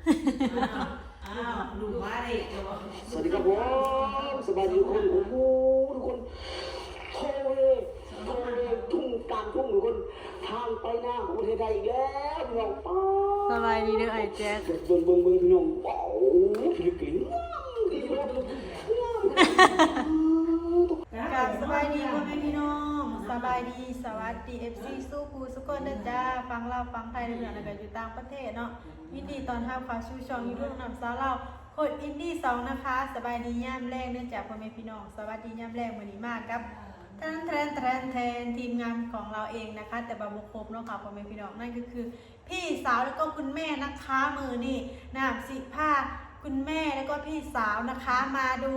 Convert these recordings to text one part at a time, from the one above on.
ອ້າວ ອ້າວ ລູກມາເດ້ ສະຫວັດດີຄັບຜົມ ສະບາຍດີທຸກຄົນ ໂອ້ໂຫ ທຸກຄົນ ໂທເວ ໂທເວ ທຸ່ງກາງທົ່ງ ທຸກຄົນ ທາງໄປນາຂອງປະເທດໄທອີກແລ້ວ ພີ່ນ້ອງ ປ້າ ສະບາຍດີເດີອ້າຍແຈັກ ເບິ່ງ ເບິ່ງ ເບິ່ງ ພີ່ນ້ອງ ວ້າວ ພິລຶກກະລິນ ງາມ ງາມ ງາມ ກາບສະບາຍດີພໍ່ແມ່ພີ່ນ້ອງ ສະບາຍດີ ສະຫວັດດີ ເອັຟຊີ ສູ່ຜູ້ສູ່ຄົນເດີຈ້າ ຝັ່ງລາວ ຝັ່ງໄທ ແລ້ວກະຢູ່ຕ່າງປະເທດເນາະ ຍິນດີຕ້ອນຮັບເຂົ້າສູ່ຊ່ອງຢູທູບນ້ອງສາວລາວ ຄົນອິນດີສອງນະຄະ ສະບາຍດີຍາມແລງເດີຈ້າພໍ່ແມ່ພີ່ນ້ອງ ສະຫວັດດີຍາມແລງ ມື້ນີ້ມາກັບ ແທນ ແທນ ແທນ ແທນ ທີມງານຂອງລາວເອງນະຄະ ແຕ່ວ່າບໍ່ຄົບເນາະຄ່ະພໍ່ແມ່ພີ່ນ້ອງ ນັ້ນກໍຄື ພີ່ສາວ ແລ້ວກໍຄຸນແມ່ນະຄະ ມື້ນີ້ນາງຊິພາຄຸນແມ່ ແລ້ວກໍພີ່ສາວນະຄະ ມາດູ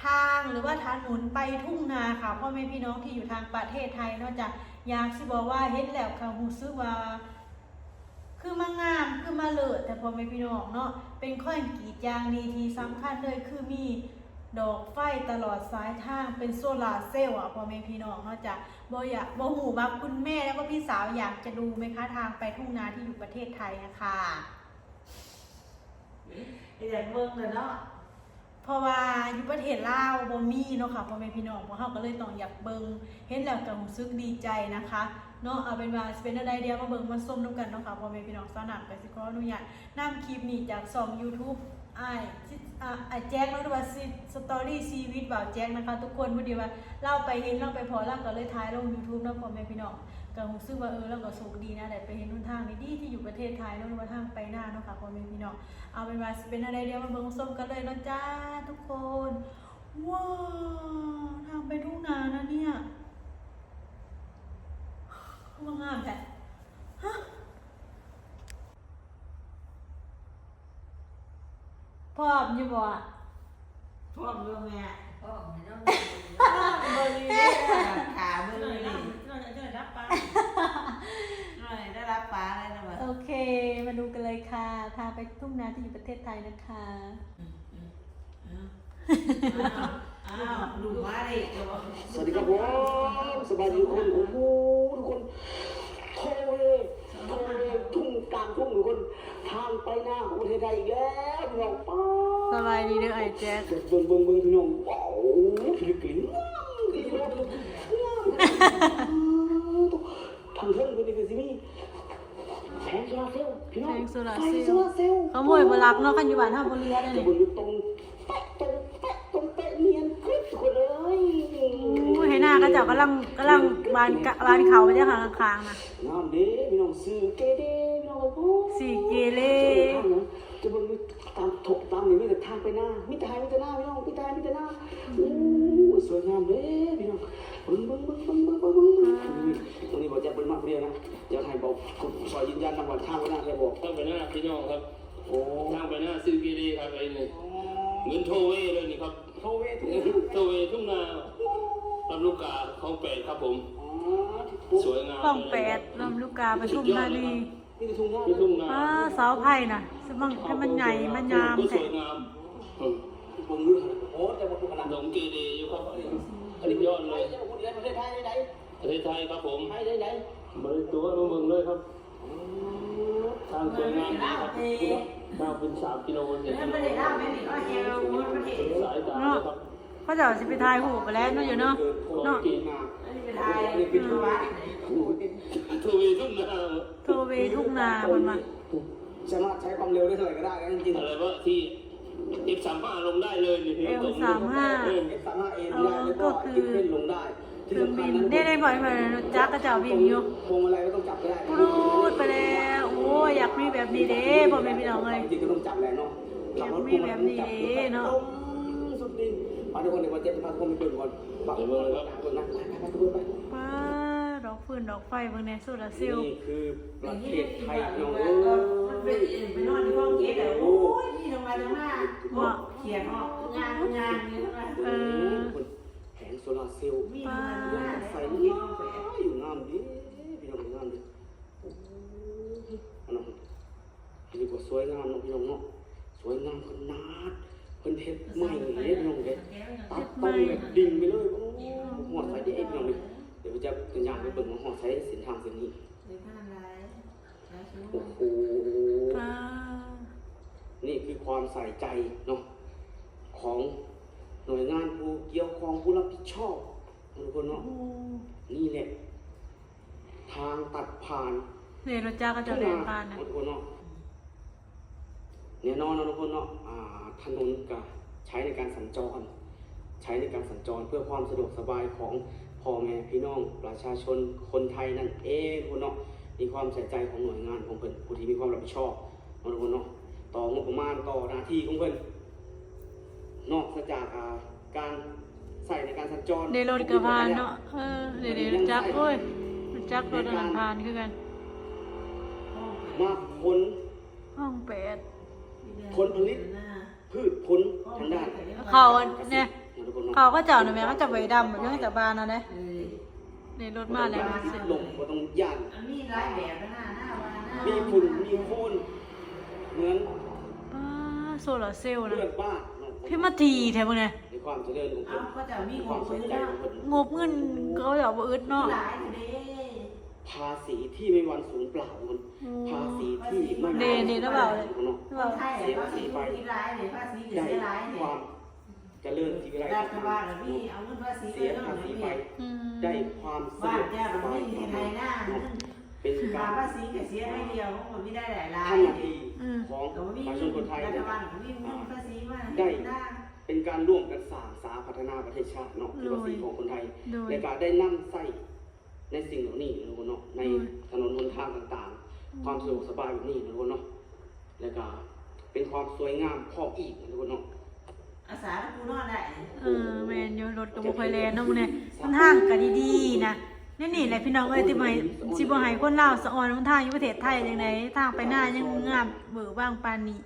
ທາງ ຫຼືວ່າຖະໜົນໄປທົ່ງນາຄ່ະ ພໍ່ແມ່ພີ່ນ້ອງທີ່ຢູ່ທາງປະເທດໄທເນາະຈ້າ ຢາກຊິບອກວ່າເຫັນແລ້ວກໍຮູ້ສຶກວ່າ ຄືມາງາມ ຄືມາເລີດແທ້ພໍ່ແມ່ພີ່ນ້ອງເນາະ ເປັນຄອນກຣີດຢ່າງດີ ທີ່ສຳຄັນເລີຍຄືມີ ດອກໄຟຕະຫຼອດສາຍທາງ ເປັນໂຊລາເຊວອະ ພໍ່ແມ່ພີ່ນ້ອງເນາະຈ້າ ບໍ່ຢາກ ບໍ່ຮູ້ວ່າຄຸນແມ່ ແລ້ວກໍພີ່ສາວຢາກຈະດູໄໝຄະ ທາງໄປທົ່ງນາທີ່ຢູ່ປະເທດໄທນະຄະ ກໍຢາກເບິ່ງແຫຼະເນາະ ເພາະວ່າຢູ່ປະເທດລາວບໍ່ມີເນາະຄ່ະ ພໍ່ແມ່ພີ່ນ້ອງ ພວກເຮົາກໍເລີຍຕ້ອງຢາກເບິ່ງ ເຫັນແລ້ວກໍຮູ້ສຶກດີໃຈນະຄະເນາະ ເອົາເປັນວ່າຊິເປັນແນວໃດ ດຽວມາເບິ່ງມາຊົມນຳກັນເນາະຄ່ະ ພໍ່ແມ່ພີ່ນ້ອງ ສາວນ້ຳກໍຊິຂໍອະນຸຍາດນຳຄລິບນີ້ຈາກຊ່ອງຢູທູບ ອ້າຍ ອາ ອ້າຍແຈັກເນາະ ຫຼືວ່າສະຕໍຣີຊີວິດບ່າວແຈັກນະຄະທຸກຄົນ ພໍດີວ່າລາວໄປເຫັນ ລາວໄປພໍ້ ລາວກໍເລີຍຖ່າຍລົງຢູທູບເນາະ ພໍ່ແມ່ພີ່ນ້ອງ ກໍຮູ້ສຶກວ່າ ເອີ ລາວກໍໂຊກດີນະ ໄດ້ໄປເຫັນຫົນທາງດີໆ ທີ່ຢູ່ປະເທດໄທເນາະ ຫຼືວ່າທາງໄປນາເນາະຄ່ະ ພໍ່ແມ່ພີ່ນ້ອງ ເອົາເປັນວ່າຊິເປັນແນວໃດ ດຽວມາເບິ່ງຊົມກັນເລີຍເນາະຈ້າທຸກຄົນ ວ້າວ ທາງໄປທົ່ງນານະເນຍ ຄືວ່າງາມແທ້ ຮະ ພ້ອມຢູ່ບໍ່? ພ້ອມຢູ່ແມ່ ພ້ອມຢູ່ເນາະ ເບິ່ງຢູ່ເດ້ ຖ້າເບິ່ງຢູ່ນີ້ ໜ້ອຍ ໜ້ອຍ ໜ້ອຍດັບປາ ໜ້ອຍໄດ້ດັບປາແລ້ວນະ ໂອເຄ ມາດູກັນເລີຍຄ່ະ ທາງໄປທົ່ງນາທີ່ຢູ່ປະເທດໄທນະຄະ ອືມ ອືມ ອ້າວ ອ້າວ ລູກມາເດ້ ສະຫວັດດີຄັບຜົມ ສະບາຍດີທຸກຄົນ ໂອ້ໂຫ ທຸກຄົນ ໂທເວ ໂທເວ ທຸ່ງກາງທົ່ງ ທຸກຄົນ ທາງໄປນາຂອງປະເທດໄທອີກແລ້ວ ພີ່ນ້ອງ ປ້າ ສະບາຍດີເດີອ້າຍແຈັກ ເບິ່ງ ເບິ່ງ ເບິ່ງ ພີ່ນ້ອງ ວ້າວ ພິລຶກກະລິນ ງາມ ງາມ ງາມ ທາງເທິງເພິ່ນນີ້ກໍຊິມີ ແຜງໂຊລາເຊວ ພີ່ນ້ອງ ແຜງໂຊລາເຊວ ແຜງໂຊລາເຊວ ຂະໂມຍບໍ່ລັກເນາະ ຄັນຢູ່ບ້ານເຮົາບໍ່ເຫຼືອເດ້ນີ້ ເບິ່ງຢູ່ຕົງແປະ ຕົງແປະ ຕົງແປະ ນຽນກຣິບ ທຸກຄົນເອີຍ ໂອ້ຍ ໃຫ້ໜ້າເຂົາເຈົ້າກຳລັງ ກຳລັງຫວ່ານ ກະ ຫວ່ານເຂົ້າໄປເດ້ຂ້າງໆນະ ງາມເດ້ພີ່ນ້ອງ ຊື່ເກເລພີ່ນ້ອງ ຊື່ເກເລ ຈະເບິ່ງຢູ່ຕາມທົ່ງຕາມນີ້ມີແຕ່ທາງໄປນາ ມີແຕ່ໄຮ່ມີແຕ່ນາພີ່ນ້ອງ ມີແຕ່ໄຮ່ມີແຕ່ນາ ໂອ້ຍ ສວຍງາມເດ້ພີ່ນ້ອງ ເບິ່ງ ເບິ່ງ ເບິ່ງ ອ່າ ຕອນນີ້ບໍ່ແຈັກເບິ່ງມາຜູ້ດຽວນະ ຢາກໃຫ້ເບົາຊ່ອຍຢືນຢັນນຳວ່າທາງໄປນາແທ້ບໍ່? ທາງໄປນາພີ່ນ້ອງຄັບ ໂອ້ ທາງໄປນາຊື່ເກເລຄັບ ໄອ້ນີ້ ອໍ ເໝືອນໂທເວເລີຍນີ້ຄັບ ໂທເວ ໂທເວ ໂທເວ ທົ່ງນາ ລຳລູກກາ ຄອງແປດຄັບຜົມ ອໍ ສວຍງາມ ຄອງແປດ ລຳລູກກາ ປະທຸມທານີ ມີແຕ່ທົ່ງນາ ມີແຕ່ທົ່ງນາ ອ່າ ເສົາໄຟນະ ສະບັງ ໃຫ້ມັນໃຫຍ່ ມັນງາມແທ້ ສວຍງາມ ອືມ ເບິ່ງດູ ໂອ້ ແຕ່ວ່າພວກນັ້ນ ດົງເກເລຢູ່ຄັບ ສຸດຍອດເລີຍ ປະເທດໄທ ປະເທດໄທ ປະເທດໄທຄັບຜົມ ໄທໃດໆ ບໍ່ໄດ້ຕົວະ ມາເບິ່ງເລີຍຄັບ ອືມ ທາງສວຍງາມດີຄັບ ເອີ ທາງເປັນສາມກິໂລເມດ ເອີ ປະເທດລາວແມ່ນນີ້ ເອີ ແຮງປະເທດ ສາຍຕາເນາະ ເຂົາເຈົ້າຊິໄປຖ່າຍຮູບໄປແລ້ວເນາະ ຢູ່ເນາະ ເນາະ ອັນນີ້ໄປຖ່າຍ ອືມ ໂທເວທົ່ງນາ ໂທເວທົ່ງນາເພິ່ນວ່າ ສາມາດໃຊ້ຄວາມເລັວໄດ້ເທົ່າໃດກໍໄດ້ ຈິງໆ ອະໄລວະ ທີ່ ເອັຟສາມຫ້າລົງໄດ້ເລີຍນີ້ ເອັຟສາມຫ້າ ເອັຟສາມຫ້າເອລົງໄດ້ ເອີ ແລ້ວກໍ ກໍຄື ເອັຟເອັນລົງໄດ້ ເຄື່ອງບິນ ເດ້ ໄດ້ບໍ່ ໄດ້ບໍ່ ຈັກຂະເຈົ້າບິນຢູ່ ພວງມາໄລກໍຕ້ອງຈັບກໍໄດ້ ປູດໄປແລ້ວ ໂອ້ຍ ຢາກມີແບບນີ້ເດ້ ພໍ່ແມ່ພີ່ນ້ອງເອີຍ ຈິງໆກໍຕ້ອງຈັບແຫຼະເນາະ ຢາກມີແບບນີ້ເດ້ເນາະ ໄປທຸກຄົນ ດຽວເຮົາຈະພາທຸກຄົນໄປເບິ່ງກ່ອນ ໄປເບິ່ງເລີຍຄັບ ໄປ ໄປ ໄປ ໄປ ໄປ ປ້າ ດອກຟືນດອກໄຟເບິ່ງແດ່ ໂຊລາເຊວ ນີ້ຄືປະເທດໄທພີ່ນ້ອງເອີຍ ໄປນອນຢູ່ຫ້ອງເຈັດ ໂອ້ຍ ນີ້ລົງມາຈັງມາ ເນາະ ຂຽນເນາະ ງາມ ງາມຢູ່ ເອີ ແຜງໂຊລາເຊວ ມີ ປາ ໃສ່ ງາມເດ້ ພີ່ນ້ອງ ງາມເດ້ ໂອ້ຍ ອັນນັ້ນ ເພິ່ນວ່າສວຍງາມເນາະ ພີ່ນ້ອງເນາະ ສວຍງາມຂະໜາດ ເພິ່ນເຮັດໃໝ່ເດ້ ພີ່ນ້ອງເດ້ ຕັດຕ່ອງແບບດິ່ງໄປເລີຍ ໂອ້ ຮອດໃສເດ້ ພີ່ນ້ອງເດ້ ດຽວຈະຍ່າງໄປເບິ່ງວ່າຮອດໃສ ເສັ້ນທາງເສັ້ນນີ້ ໂອ້ໂຫ ປາ ໃຈເນາະ ຂອງໜ່ວຍງານຜູ້ກ່ຽວຂ້ອງ ຜູ້ຮັບຜິດຊອບເນາະທຸກຄົນເນາະ. ໂອ້ ນີ້ແຫຼະ ທາງຕັດຜ່ານ ເດ້ ລົດຈັກກະຈະແລ່ນຜ່ານນະ ເນາະທຸກຄົນເນາະ. ແນ່ນອນເນາະທຸກຄົນເນາະ ອ່າ ຖະໜົນກະໃຊ້ໃນການສັນຈອນ ໃຊ້ໃນການສັນຈອນເພື່ອຄວາມສະດວກສະບາຍຂອງພໍ່ແມ່ພີ່ນ້ອງປະຊາຊົນຄົນໄທນັ້ນເອງທຸກຄົນເນາະ. ມີຄວາມໃສ່ໃຈຂອງໜ່ວຍງານຂອງເພິ່ນ ຜູ້ທີ່ມີຄວາມຮັບຜິດຊອບເນາະທຸກຄົນເນາະ ຕໍ່ງົບປະມານ ຕໍ່ໜ້າທີ່ຂອງເພິ່ນ ນອກເສຍຈາກ ອ່າ ການໃຊ້ໃນການສັນຈອນ ເດ້ ລົດກະຜ່ານເນາະ. ເອີ ເດ້ໆ ລົດຈັກ ໂອ້ຍ ລົດຈັກ ລົດອັນນັ້ນຜ່ານຄືກັນ ມາຂົນ ຫ້ອງແປດ ຜົນຜະລິດພືດຜົນທາງດ້ານ ເຂົ້າອັນນີ້ ເຂົ້າເຂົາເຈົ້ານະແມ່ ເຂົາເຈົ້າໄປດຳຢູ່ ເຂົາເຈົ້າບ້ານຫັ້ນເດ້. ເອີ ນີ້ລົດມາແລ້ວ ລົມບໍ່ຕ້ອງຢ້ານ ມັນມີຫຼາຍແບບນະ ໜ້າວ່ານະ ມີຝຸ່ນມີໂຄນ ເໝືອນ ປ້າ ໂຊລາເຊວນະ ເພື່ອນບ້ານເນາະ ຄືມາຖີ່ແທ້ເບິ່ງແດ່. ໃນຄວາມຈະເລີນຂອງເພິ່ນ ເຂົາເຈົ້າມີງົບປະມານ ງົບເງິນເຂົາເຈົ້າບໍ່ອຶດເນາະ ຫຼາຍເດ້. ພາສີທີ່ໄມ່ມີວັນສູນເປົ່າ ໂອ້ ພາສີທີ່ໄມ່ມີວັນສູນເປົ່າເນາະ ເນາະ ເນາະ ເນາະ ເສຍພາສີໄປ ພາສີກະເສຍຫຼາຍເດ້ ໄດ້ຄວາມ ຈະເລີນຊີວິໄລຂອງມັນເນາະ ເສຍພາສີໄປ ອືມ ໄດ້ຄວາມສະດວກສະບາຍຂອງມັນເນາະ ເປັນການ ພາສີກະເສຍໜ້ອຍດຽວ ມັນກໍມີໄດ້ຫຼາຍໆ ທຳໜ້າທີ່ ອືມ ຂອງປະຊາຊົນຄົນໄທ ໄດ້ເປັນການຮ່ວມກັນສ້າງສາພັດທະນາປະເທດຊາດເນາະ ໂດຍ ພາສີຂອງຄົນໄທ ໂດຍ ແລະກະໄດ້ນຳໃຊ້ ໃນສິ່ງເຫຼົ່ານີ້ເນາະ ໃນ ໂດຍ ຖະໜົນຫົນທາງຕ່າງໆ ອືມ ຄວາມສະດວກສະບາຍແບບນີ້ເນາະ ແລ້ວກະເປັນຄວາມສວຍງາມພ້ອມອີກເນາະ ອາສານະ ປູນອນໄດ້. ເອີ ແມ່ນຢູ່ ລົດກໍບໍ່ຄ່ອຍແລ່ນເນາະມື້ນີ້ ມັນທາງກໍດີໆນະ. ແນວນີ້ແຫຼະພີ່ນ້ອງເອີຍ ທີ່ບໍ່ໃຫ້ ຊິບໍ່ໃຫ້ຄົນລາວສະອອນ ຫົນທາງຢູ່ປະເທດໄທຈັ່ງໃດ ທາງໄປນາຍັງງາມເບີບາງປານນີ້.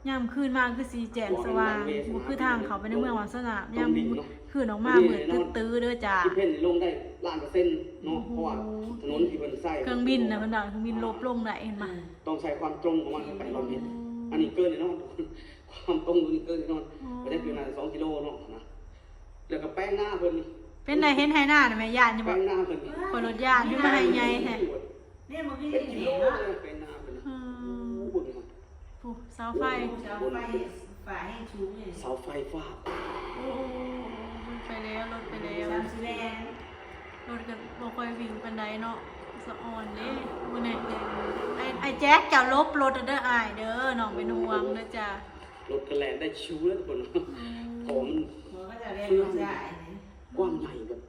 ຍາມຄືນມາຄືສີແຈ້ງສະຫວ່າງ ບໍ່ຄືທາງເຂົ້າໄປໃນເມືອງວາງສະໜາມ ຍາມຄືນອອກມາມືດຕຶດຕື້ເດີຈ້າ. ທີ່ເພິ່ນລົງໄດ້ລ້ານເປີເຊັນເນາະ ໂອ້ໂຫ ເພາະວ່າຖະໜົນທີ່ເພິ່ນໃຊ້ ເຄື່ອງບິນນະ ເພິ່ນວ່າເຄື່ອງບິນລົບລົງໄດ້ ເຫັນບໍ່ ຕ້ອງໃຊ້ຄວາມຕົງປະມານແປດຮ້ອຍແມັດ ອັນນີ້ເກີນແນ່ນອນ ຄວາມຕົງນີ້ເກີນແນ່ນອນ ອືມ ປະເທດຢູ່ໜ້າສອງກິໂລເນາະນະ. ແລ້ວກໍແປງນາເພິ່ນ ເປັນໃດ ເຫັນໄຮ່ນານະແມ່ ຢ້ານຢູ່ບໍ່? ແປງນາເພິ່ນ ຂ້ອຍລົດຢ້ານ ຄືມາໄຮ່ໃຫຍ່ແທ້. ເປັນກິໂລເລີຍ ແປງນາເພິ່ນນະ ອືມ ໂອ້ ເບິ່ງຫັ້ນ ຜູ້ ເສົາໄຟ ເສົາໄຟຟ້າແຮງສູງເລີຍ ເສົາໄຟຟ້າ ໂອ້ ລົດໄປແລ້ວ ລົດໄປແລ້ວ ສາມສີ່ແລ່ນ ລົດກໍບໍ່ຄ່ອຍວິ່ງປານໃດເນາະ ສະອອນເດ້ມື້ນີ້. ອ້າຍ ອ້າຍແຈັກ ເຈົ້າຫຼົບລົດເດີອ້າຍເດີ ນ້ອງເປັນຫ່ວງເດີຈ້າ. ລົດກໍແລ່ນໄດ້ຊິວເລີຍທຸກຄົນ ອືມ ເພາະວ່າມັນ ເພາະວ່າມັນກວ້າງໃຫຍ່ແບບ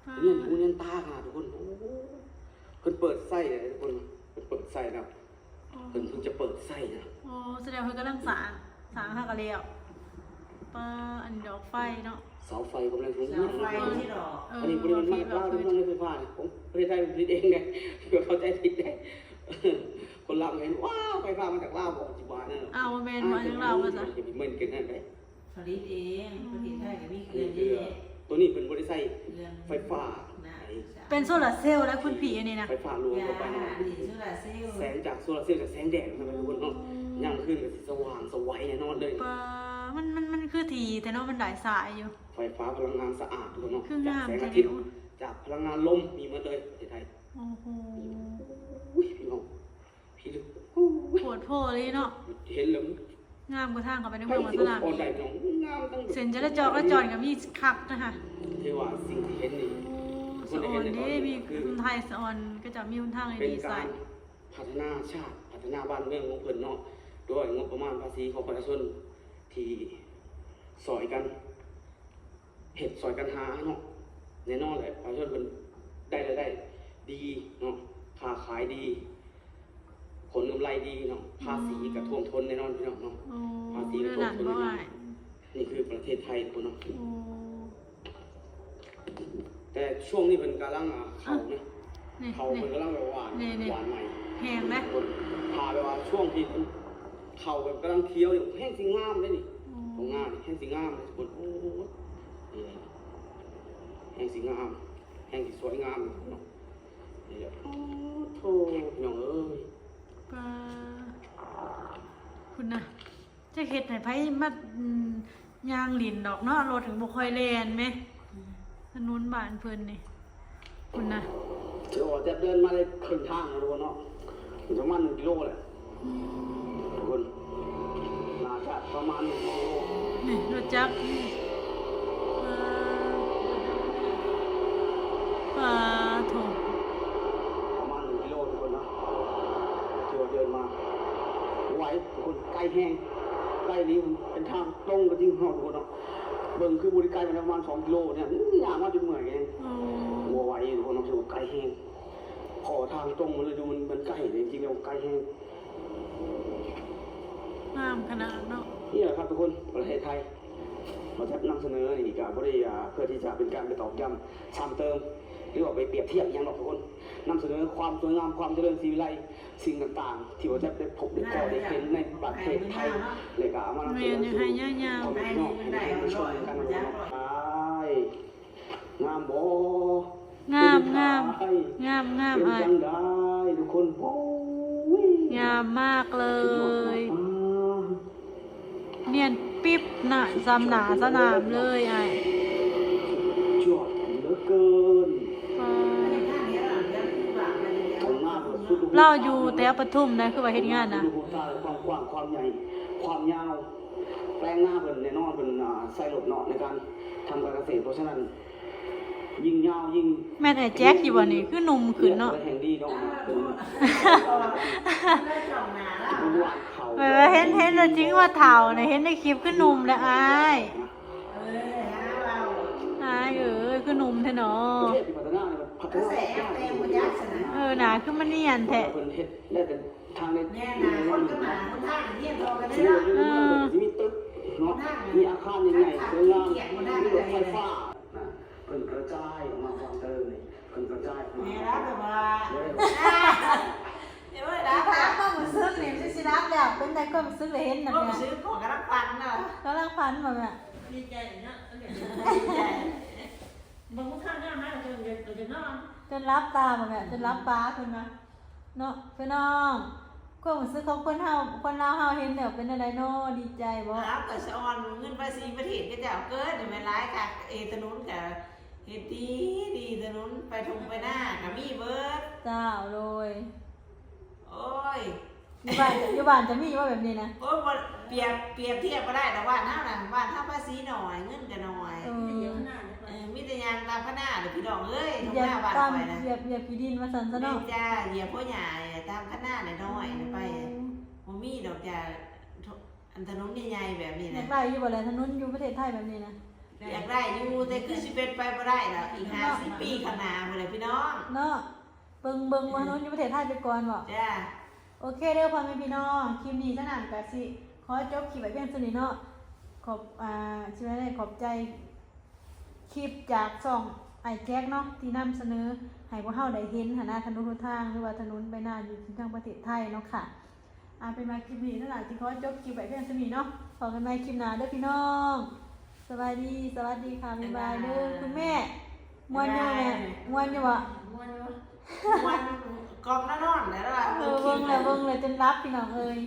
ອ່າ ເໜືອນຫູເໜືອນຕາຂະໜາດທຸກຄົນ. ໂອ້ ເພິ່ນເປີດໃຊ້ເດ້ທຸກຄົນ ເພິ່ນເປີດໃຊ້ແລ້ວ ອໍ ເພິ່ນເພິ່ງຈະເປີດໃຊ້ນະ. ອໍ ສະແດງເພິ່ນກຳລັງສ້າງ ສ້າງຫາກະແລ້ວ. ປ້າ ອັນດອກໄຟເນາະ ເສົາໄຟກຳລັງສູງ ເສົາໄຟນີ້ດອກ ເອີ ອັນນີ້ບໍ່ໄດ້ມາຈາກລາວເດ້ ໄຟຟ້າຂອງປະເທດໄທຜະລິດເອງເດ້ ຢ່າເຂົ້າໃຈຜິດເດ້. ຄົນລາວເຫັນ ວ້າວ ໄຟຟ້າມາຈາກລາວ ບໍ່ ຊິວ່າແນວນັ້ນ. ອ້າວ ບໍ່ແມ່ນ ມາຈາກລາວວ່າຊະ ຢ່າໄປເໝິນກັນນັ້ນເດ້. ຜະລິດເອງ ອືມ ປະເທດໄທກໍມີເຂື່ອນເຍອະແຍະ ຕົວນີ້ເພິ່ນບໍ່ໄດ້ໃຊ້ໄຟຟ້ານະ ເປັນໂຊລາເຊວແລ້ວຄຸນພີ່ ອັນນີ້ນະ ໄຟຟ້າລວມເຂົ້າໄປເນາະ ໂຊລາເຊວ ແສງຈາກໂຊລາເຊວ ຈາກແສງແດດນະທຸກຄົນເນາະ. ອືມ ຍາມຄືນກໍຊິສະຫວ່າງສະໄຫວແນ່ນອນເລີຍ. ປາ ມັນ ມັນ ມັນຄືຖີ່ແທ້ເນາະ ມັນຫຼາຍສາຍຢູ່ ໄຟຟ້າພະລັງງານສະອາດທຸກຄົນເນາະ ຄືງາມແທ້ເນາະ ຈາກແສງອາທິດ ຈາກພະລັງງານລົມ ມີໝົດເລີຍປະເທດໄທ. ໂອ້ໂຫ ໂອ້ຍ ພີ່ນ້ອງ ໂພດໂພເລີຍເນາະ ເຫັນແລ້ວງາມກວ່າທາງເຂົ້າໄປໃນເມືອງວາງສະໜາມອີກ. ເສັ້ນຈະລາຈອນ ລາຈອນກໍມີຄັກນະຄະ ຖືວ່າສິ່ງທີ່ເຫັນນີ້ ໂອ້ ສະອອນເດ້ ຄົນໄທສະອອນ ເຂົາເຈົ້າມີຫົນທາງດີໆໃຊ້ ພັດທະນາຊາດ ພັດທະນາບ້ານເມືອງຂອງເພິ່ນເນາະ ດ້ວຍງົບປະມານພາສີຂອງປະຊາຊົນທີ່ຊ່ອຍກັນ ເຮັດຊ່ອຍກັນຫາເນາະ ແນ່ນອນແຫຼະ ປະຊາຊົນເພິ່ນໄດ້ລາຍໄດ້ດີເນາະ ຄ້າຂາຍດີ ຜົນກຳໄລດີເນາະ ພາສີກໍຖ້ວມທົນແນ່ນອນພີ່ນ້ອງເນາະ. ໂອ້ ພາສີກໍຖ້ວມທົນແນ່ນອນ. ນີ້ຄືປະເທດໄທພຸ້ນເນາະ. ໂອ້ ແຕ່ຊ່ວງນີ້ເພິ່ນກຳລັງ ອ່າ ເຂົ້ານະ ນີ້ ເຂົ້າເພິ່ນກຳລັງແບບຫວານ ນີ້ ຫວານໃໝ່ ແຮງເດ້ ຖ້າແບບວ່າຊ່ວງທີ່ເພິ່ນ ເຂົ້າແບບກຳລັງຂຽວນີ້ ແຮງຊິງາມເດ້ນີ້. ໂອ້ ງາມ ແຮງຊິງາມເດ້ທຸກຄົນ. ໂອ້ ນີ້ແຫຼະ ແຮງຊິງາມ ແຮງຊິສວຍງາມເນາະ. ນີ້ແຫຼະ ໂອ້ໂທ້ ພີ່ນ້ອງເອີຍ ປ້າ ພຸ້ນນະ. ຈັກເຮັດໃຫ້ໃຜມາ ອືມ ຍ່າງຫຼິ້ນດອກເນາະ ລົດກໍບໍ່ຄ່ອຍແລ່ນແມ ຖະໜົນບ້ານເພິ່ນນີ້ ພຸ້ນນະ. ໂອ້ ແຈບເດີນມາໄດ້ເຄິ່ງທາງແລ້ວເນາະ ປະມານໜຶ່ງກິໂລແຫຼະ ອືມ ທຸກຄົນ. ປະມານໜຶ່ງກິໂລ ນີ້ລົດຈັກນີ້ ປາ ປາໂທ້ ປະມານໜຶ່ງກິໂລທຸກຄົນເນາະ ທີ່ວ່າເດີນມາ ໄວທຸກຄົນ ໄກແຮງ ໄກນີ້ເປັນທາງຕົງກໍຈິງເນາະທຸກຄົນເນາະ ເບິ່ງຄືບໍ່ໄດ້ໄກປານໃດ ປະມານສອງກິໂລນີ້ ຍ່າງມາຈົນເມື່ອຍເອງ ອືມ ບໍ່ໄຫວທຸກຄົນເນາະ ຖືວ່າໄກແຮງ ເພາະວ່າທາງຕົງມັນເລີຍດູມັນ ມັນໄກ ແຕ່ຈິງໆແລ້ວໄກແຮງ. ງາມຂະໜາດເນາະ ນີ້ແຫຼະຄັບທຸກຄົນ ປະເທດໄທ ບ່າວແຈັບນຳສະເໜີນີ້ກະບໍ່ໄດ້ ອ່າ ເພື່ອທີ່ຈະເປັນການໄປຕອກຢ້ຳຊ້ຳເຕີມ ຫຼືວ່າໄປປຽບທຽບອີ່ຫຍັງດອກທຸກຄົນ ນຳສະເໜີຄວາມສວຍງາມ ຄວາມຈະເລີນສີວິໄລ ສິ່ງຕ່າງໆ ທີ່ບ່າວແຈັບໄດ້ພົບໄດ້ພໍ້ໄດ້ເຫັນໃນປະເທດໄທ ແລະກະເອົາມານຳສະເໜີສູ່ພໍ່ແມ່ພີ່ນ້ອງໃຫ້ໄດ້ຮັບໄດ້ຊົມນຳກັນເນາະ ງາມບໍ່? ງາມ ງາມ ງາມ ງາມ ອ້າຍ ເປັນຈັ່ງໃດທຸກຄົນ? ໂອ້ຍ ງາມມາກເລີຍ ນຽນປິບນະ ສ່ຳໜ້າສະໜາມເລີຍອ້າຍ ສຸດຍອດເຫຼືອເກີນ ລາວຢູ່ແຖວປະທຸມນະ ຄືວ່າເຮັດງານນະ ຄວາມກວ້າງຄວາມໃຫຍ່ ຄວາມຍາວ ແປງນາເພິ່ນແນ່ນອນ ເພິ່ນ ອ່າ ໃຊ້ລົດເນາະ ໃນການທຳການກະເສດ ເພາະສະນັ້ນ ຍິ່ງຍາວຍິ່ງ ແມ່ນອ້າຍແຈັກຢູ່ບໍ່ນີ້? ຄືໜຸ່ມຂຶ້ນເນາະ ແບບວ່າເຫັນ ເຫັນແລ້ວຈຶ່ງວ່າເຖົ້ານະ ເຫັນໃນຄລິບຄືໜຸ່ມແລ້ວອ້າຍ ອ້າຍເອີຍ ຄືໜຸ່ມແທ້ເນາະ ເອີ ໜ້າຄືມານຽນແທ້ ເພິ່ນເຮັດໄດ້ເປັນ ທາງໃນ ແມ່ນນະ ຄົນກໍມາ ຄົນທາງນີ້ເຮົາກໍໄດ້ເນາະ ເອີ ມີຕຶກເນາະ ມີອາຄານໃຫຍ່ໆ ສວຍງາມ ມີລົດໄຟຟ້ານະ ເພິ່ນກະຈາຍອອກມາ ຄວາມຈະເລີນນີ້ ເພິ່ນກະຈາຍອອກມາ ແມ່ນລະ ແບບວ່າ ເອີ ເອີ ລະ ຄວາມຮູ້ສຶກນີ້ ຊິ ຊິຮັບແລ້ວ ເປັນໃດຄວາມຮູ້ສຶກໄດ້ເຫັນນະ ຄວາມຮູ້ສຶກຂອງກຳລັງຝັນເນາະ ກຳລັງຝັນບໍ່ແມ່? ດີໃຈເນາະ ດີໃຈ ເບິ່ງເຂົານອນມາ ຈົນ ຈົນນອນ ຈົນຫຼັບຕາບໍ່ແມ່? ຈົນຫຼັບຕາ ເພິ່ນວ່າ ເນາະ ພີ່ນ້ອງ ຄວາມຮູ້ສຶກຂອງຄົນເຮົາ ຄົນລາວເຮົາເຫັນແລ້ວເປັນແນວໃດນໍ? ດີໃຈບໍ່? ອ້າວ ກໍສະອອນເງິນພາສີປະເທດເຂົາເຈົ້າເກີນ ແມ່ນຫຼາຍຄັກ ເອ ຖະໜົນກໍເຮັດດີດີ ຖະໜົນໄປທົ່ງໄປນາກໍມີເບີດ ເຈົ້າ ໂດຍ ໂອ້ຍ ຢູ່ບ້ານ ຢູ່ບ້ານຈະມີບໍ່ແບບນີ້ນະ? ໂອ້ຍ ບໍ່ ປຽບ ປຽບທຽບບໍ່ໄດ້ດອກ ບ້ານເຮົານະ ບ້ານເຮົາພາສີໜ້ອຍ ເງິນກໍໜ້ອຍ ເອີ ເອີ ມີແຕ່ຍ່າງຕາມຄະນາເດີພີ່ນ້ອງເອີຍ ທົ່ງນາບ້ານຂ້ອຍນະ ຢຽບ ຢຽບຂີ້ດິນວ່າຊັ້ນຊະເນາະ ແມ່ນຈ້າ ຢຽບຫົວຫຍ້າຕາມຄະນານ້ອຍໆໄປ ອືມ ບໍ່ມີດອກຈ້າ ອັນຖະໜົນໃຫຍ່ໆແບບນີ້ນະ ຢາກໄດ້ຢູ່ບໍ່ລະ ຖະໜົນຢູ່ປະເທດໄທແບບນີ້ນະ? ຢາກໄດ້ຢູ່ ແຕ່ຄືຊິເປັນໄປບໍ່ໄດ້ດອກ ອີກຫ້າສິບປີຂ້າງໜ້າພຸ້ນແຫຼະພີ່ນ້ອງ ເນາະ ເບິ່ງ ເບິ່ງວ່າຖະໜົນຢູ່ປະເທດໄທໄປກ່ອນເບາະ ຈ້າ ໂອເຄເດີພໍ່ແມ່ພີ່ນ້ອງ ຄລິບນີ້ສະນັ້ນກະຊິຂໍຈົບຄລິບໄວ້ພຽງສ່ຳນີ້ເນາະ ຂອບ ອ່າ ຊິວ່າໄດ້ຂອບໃຈ ຄລິບຈາກຊ່ອງອ້າຍແຈັກເນາະ ທີ່ນຳສະເໜີໃຫ້ພວກເຮົາໄດ້ເຫັນຫັ້ນນະ ຖະໜົນຫົນທາງ ຫຼືວ່າຖະໜົນໄປນາຢູ່ທີ່ທາງປະເທດໄທເນາະຄ່ະ ເອົາເປັນວ່າຄລິບນີ້ສະນັ້ນຊິຂໍຈົບຄລິບໄວ້ພຽງສ່ຳນີ້ເນາະ ພໍ້ກັນໃໝ່ຄລິບໜ້າເດີພີ່ນ້ອງ ສະບາຍດີ ສະຫວັດດີຄ່ະ ບາຍບາຍເດີ ຄຸນແມ່ ມ່ວນຢູ່ແມ່? ມ່ວນຢູ່ບໍ່? ມ່ວນຢູ່ ມ່ວນກ່ອມນະນອນແລ້ວວ່າ ເອີ ເບິ່ງແລ້ວ ເບິ່ງແລ້ວຈົນຫຼັບພີ່ນ້ອງເອີຍ.